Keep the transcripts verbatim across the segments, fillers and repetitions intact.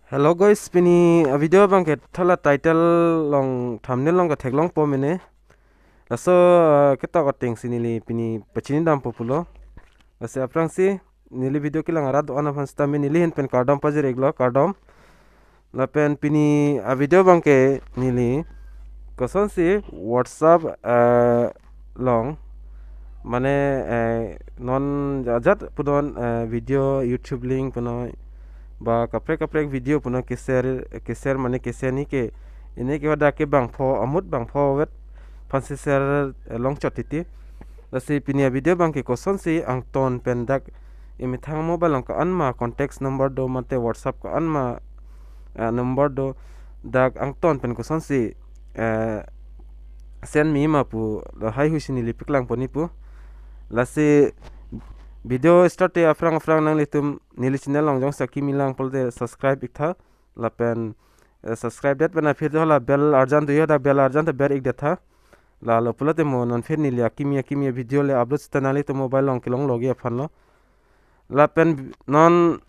Hello guys, pini a video abangke thala title along, thumbnail along ketheklongpo mene. Laso, uh, ketok atengsi neli pini pachini dampo pulo. Lasi aphrangsi neli video kelang arat do-an aphan sitame neli ahin pen kardom pajir-iklo, kardom. Lapen pini a video abangke neli kosonsi WhatsApp, eh, along, mane, eh, non ajat pudon, eh, video, YouTube link punon ba kaprek kaprek video punon ke-share, ke-share mane ke-share ni ke, ini ke hadak ke bangpho, amut bangpho vet aphansi share, eh, longchot titi. Lasi pini a video abangke kosonsi angton pen dak emethang mobile along ko-an ma contacts number do mate WhatsApp ko-an ma, eh, number do, dak angton pen kosonsi, eh, send me ma pu lahai huisi neli paklangpon-ik pu. Lasi video start te aphrang aphrang nanglitum neli channel along jongsi akimi lang pulote subscribe-iktha. Lapen, eh, subscribe det pen aphi do hala bell arjan do yo, dak bell arjan ta ber-ik detha. Lalo pulote mo non aphi neli akimi akimi video le upload sita nanglitum mobile along kelonglo aphanlo. Lapen non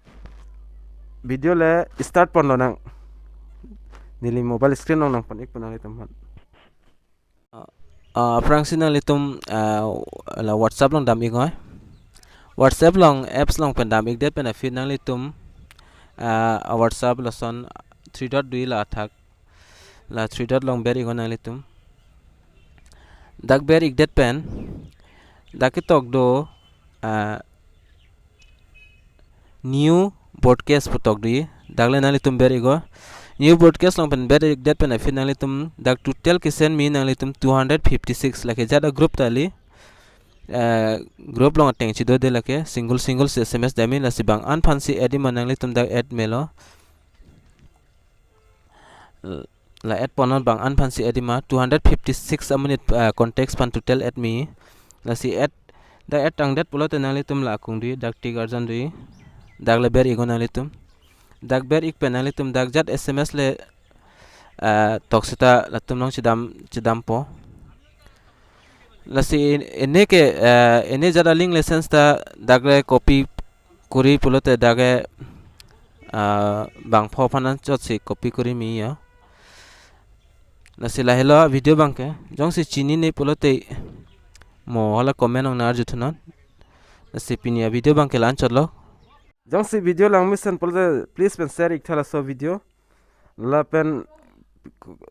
video le start ponlonang. Neli mobile screen along nangpon-ikpo nanglitum aphan. Ah, aphrangsi nanglitum, ah, la WhatsApp along dam-ik oi. WhatsApp along apps along pen dam-ik det pen aphi nanglitum, ah, a WhatsApp lason three dot do-i la athak. La three dot along ber-ik oi nanglitum. Dak ber-ik det pen dak ketok do, ah, new broadcast pu tok do-i. Dak le nanglitum ber-ik oi. New broadcast along pen ber-ik det pen aphi nanglitum dak total ke-send me nanglitum two hundred fifty-six, lake jat a group ta kali. Eh, group along ateng chido de, lake single single si S M S dam me, lasi bang-an aphansi add-i ma nanglitum dak add melo. La add ponnon bang-an aphansi add-i ma, two hundred fifty-six amonit, ah, contacts aphan total add me. Lasi add, dak add tangdet pulote nanglitum la akung do-i, dak tick arjan do-i. Dak le ber-ik oi nanglitum. Dak ber-ik pen nanglitum dak jat S M S le, ah, tok sita latum along chedam, chedampo. Lasi in-, ini ke, eh, ini jat a link le send ta dak le copy kuri pulote dak ke, ah, bangpho aphan anchotsi copy kuri me ya. Lasi lahelo video abangke. Jongsi chinine pulote mo hala comment along nang-arju thunon. Lasi pini a video abangke la-anchotlo. Jongsi video langmesen pulote please pen share-iktha laso video. Lapen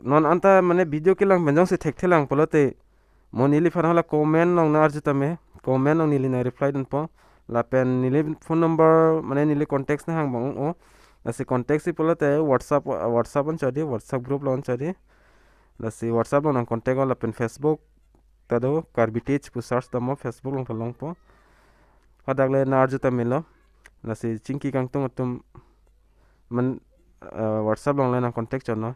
non anta mane video kelang pen jongsi thekthelang pulote mo neliphan hala comment along nang-arju tame, comment along neli nang-reply dunpo. Lapen neli phone number mane neli contacts nanghang abang ong-o. Lasi contacts-i pulote WhatsApp, WhatsApp anchot dei, WhatsApp group along anchot dei. Lasi WhatsApp along nang contact-o, lapen Facebook ta do, Karbi Tech pu search damnon, Facebook along ta longpo. Hadak le nang-arju tame lo. Lasi chingki kangtung atum man, eh, WhatsApp along le nang contact chotnon.